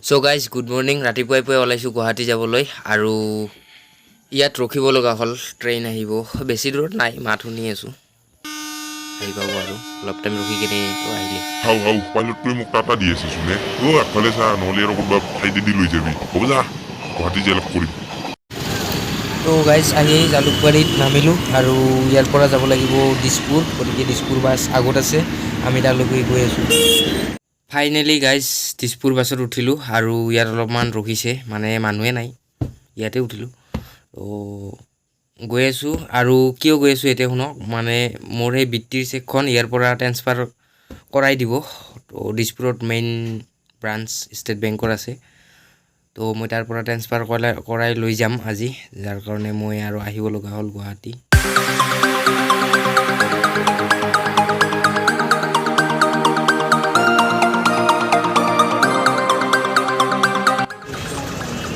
চ' guys, good morning. ৰাতিপুৱাই পুৱাই ওলাইছোঁ গুৱাহাটী যাবলৈ আৰু ইয়াত ৰখিব লগা হ'ল, ট্ৰেইন আহিব। বেছি দূৰত নাই, মাত শুনি আছোঁ, আহি পাব আৰু অলপ টাইম ৰখি কিনে। অ', আহিলে। হাও হাও, পাইলটটোৱে মোক টাটা দি আছে চোন। অ', আগফালে চা, নহ'লে আৰু ক'ৰবাত চাইডেদি লৈ যাবি। হ'ব, যা, গুৱাহাটী যাই লগ কৰিম। তো গাইজ, আহি আহি জালুকবাৰীত নামিলোঁ আৰু ইয়াৰ পৰা যাব লাগিব দিছপুৰ। গতিকে দিছপুৰ বাছ আগত আছে, আমি তালৈকে গৈ আছোঁ। ফাইনেলি গাইজ, দিছপুৰ বাছত উঠিলোঁ আৰু ইয়াত অলপমান ৰখিছে, মানে মানুহে নাই, ইয়াতে উঠিলোঁ। তো গৈ আছোঁ আৰু কিয় গৈ আছোঁ এতিয়া শুনক। মানে মোৰ সেই বৃত্তিৰ চেকখন ইয়াৰ পৰা ট্ৰেন্সফাৰ কৰাই দিব। তো দিছপুৰত মেইন ব্ৰাঞ্চ ষ্টেট বেংকৰ আছে, তো মই তাৰ পৰা ট্ৰেন্সফাৰ কৰাই লৈ যাম আজি, যাৰ কাৰণে মই আৰু আহিব লগা হ'ল গুৱাহাটী।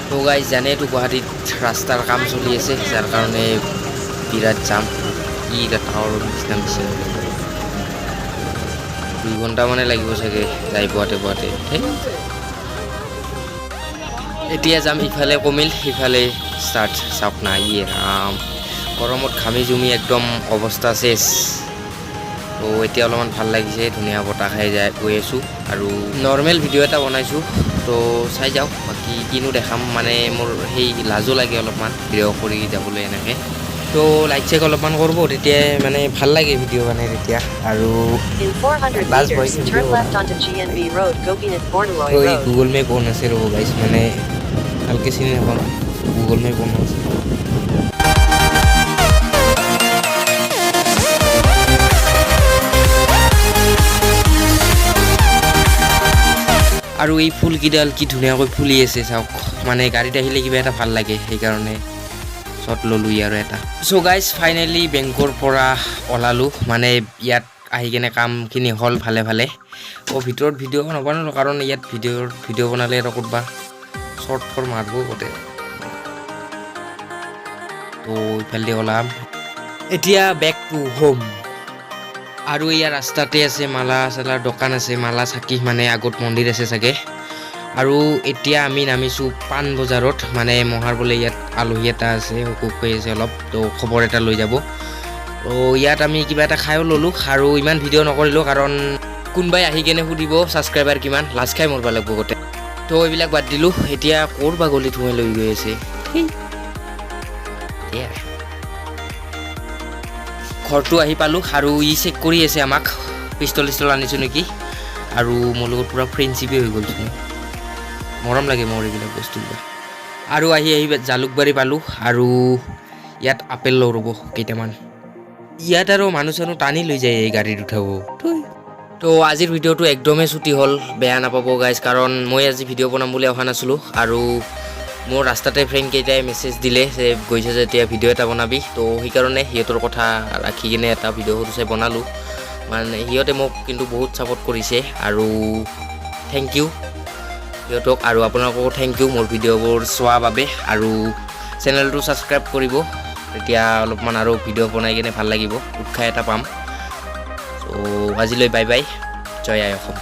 তো গাইজ, জানেতো গুৱাহাটীত ৰাস্তাৰ কাম চলি আছে, যাৰ কাৰণে বিৰাট জাম। কি এটা টাৱাৰৰ নিচিনা মেচিন। 2 ঘণ্টা মানে লাগিব চাগে যাই পোৱাতে পোৱাতে। ধেই। এতিয়া যাম ইফালে কমিল, সিফালে ষ্টাৰ্ট। চাওক না, ইয়ে ৰাম, গৰমত ঘামি জুমি একদম অৱস্থা শেষ। তো এতিয়া অলপমান ভাল লাগিছে, ধুনীয়া বতাহ খাই যাই গৈ আছোঁ আৰু নৰ্মেল ভিডিঅ' এটা বনাইছোঁ, তো চাই যাওক। বাকী কিনো দেখাম, মানে মোৰ সেই লাজো লাগে অলপমান ভিডিঅ' কৰি যাবলৈ এনেকৈ। তো লাইক চাইক অলপমান কৰিব, তেতিয়াই মানে ভাল লাগে ভিডিঅ' বনাই তেতিয়া আৰু In 400 Last meters, voice turn video. Left onto GNB Road, Gopinath Bordoloi তো এই Road. Google map on আছে, ৰ'ব গাইছ, মানে ভালকৈ চিনি নাপাওঁ। গুগল মেপ অন আছে। আৰু এই ফুলকেইডাল কি ধুনীয়াকৈ ফুলি আছে চাওক। মানে গাড়ীত আহিলে কিবা এটা ভাল লাগে, সেইকাৰণে শ্বট ল'লোঁ ইয়াৰ এটা। চ' গাইজ, ফাইনেলি বেংকৰ পৰা ওলালোঁ। মানে ইয়াত আহি কিনে কামখিনি হ'ল ভালে ভালে। অ', ভিতৰত ভিডিঅ' নবনালোঁ, কাৰণ ইয়াত ভিডিঅ' বনালে আৰু ক'ৰবা শ্বৰ্ট ফৰ মাৰিব গোটেই। তো ইফালেদি ওলাম এতিয়া, বেক টু হোম। আৰু ইয়াৰ ৰাস্তাতে আছে মালা চালাৰ দোকান আছে, মালা চাকি, মানে আগত মন্দিৰ আছে চাগে। আৰু এতিয়া আমি নামিছোঁ পাণ বজাৰত। মানে মহাৰ বোলে ইয়াত আলহী এটা আছে, অসুখ হৈ আছে অলপ, তো খবৰ এটা লৈ যাব। তো ইয়াত আমি কিবা এটা খায়ো ল'লোঁ আৰু ইমান ভিডিঅ' নকৰিলোঁ, কাৰণ কোনোবাই আহি কেনে সুধিব ছাবস্ক্ৰাইবাৰ কিমান, লাজ খাই মৰিব লাগিব গোটেই। তো এইবিলাক বাদ দিলোঁ। এতিয়া ক'ৰ বা গলিত সোমাই লৈ গৈ আছে। সেয়াই আৰু। ঘৰটো আহি পালোঁ আৰু ই চেক কৰি আছে আমাক, পিষ্টল চিষ্টল আনিছোঁ নেকি। আৰু মোৰ লগত পূৰা ফ্ৰেণ্ডশ্বিপেই হৈ গ'লচোন। মৰম লাগে মোৰ এইবিলাক বস্তুবিলাক। আৰু আহি আহি জালুকবাৰী পালোঁ আৰু ইয়াত আপেল লওঁ ৰ'ব কেইটামান। ইয়াত আৰু মানুহ চানুহ টানি লৈ যায় এই গাড়ীত উঠাব। তো আজিৰ ভিডিঅ'টো একদমেই ছুটি হ'ল, বেয়া নাপাব গাইজ, কাৰণ মই আজি ভিডিঅ' বনাম বুলি অহা নাছিলোঁ। আৰু মোৰ ৰাস্তাতে ফ্ৰেণ্ডকেইটাই মেছেজ দিলে যে গৈছে যেতিয়া ভিডিঅ' এটা বনাবি। তো সেইকাৰণে সিহঁতৰ কথা ৰাখি কিনে এটা ভিডিঅ' সৰু চাই বনালোঁ। মানে সিহঁতে মোক কিন্তু বহুত ছাপোৰ্ট কৰিছে আৰু thank U সিহঁতক আৰু আপোনালোককো thank U মোৰ ভিডিঅ'বোৰ চোৱাৰ বাবে। আৰু চেনেলটো ছাবস্ক্ৰাইব কৰিব, তেতিয়া অলপমান আৰু ভিডিঅ' বনাই কিনে ভাল লাগিব, উৎসাহ এটা পাম। চ' আজিলৈ বাই বাই, জয় আই অসম।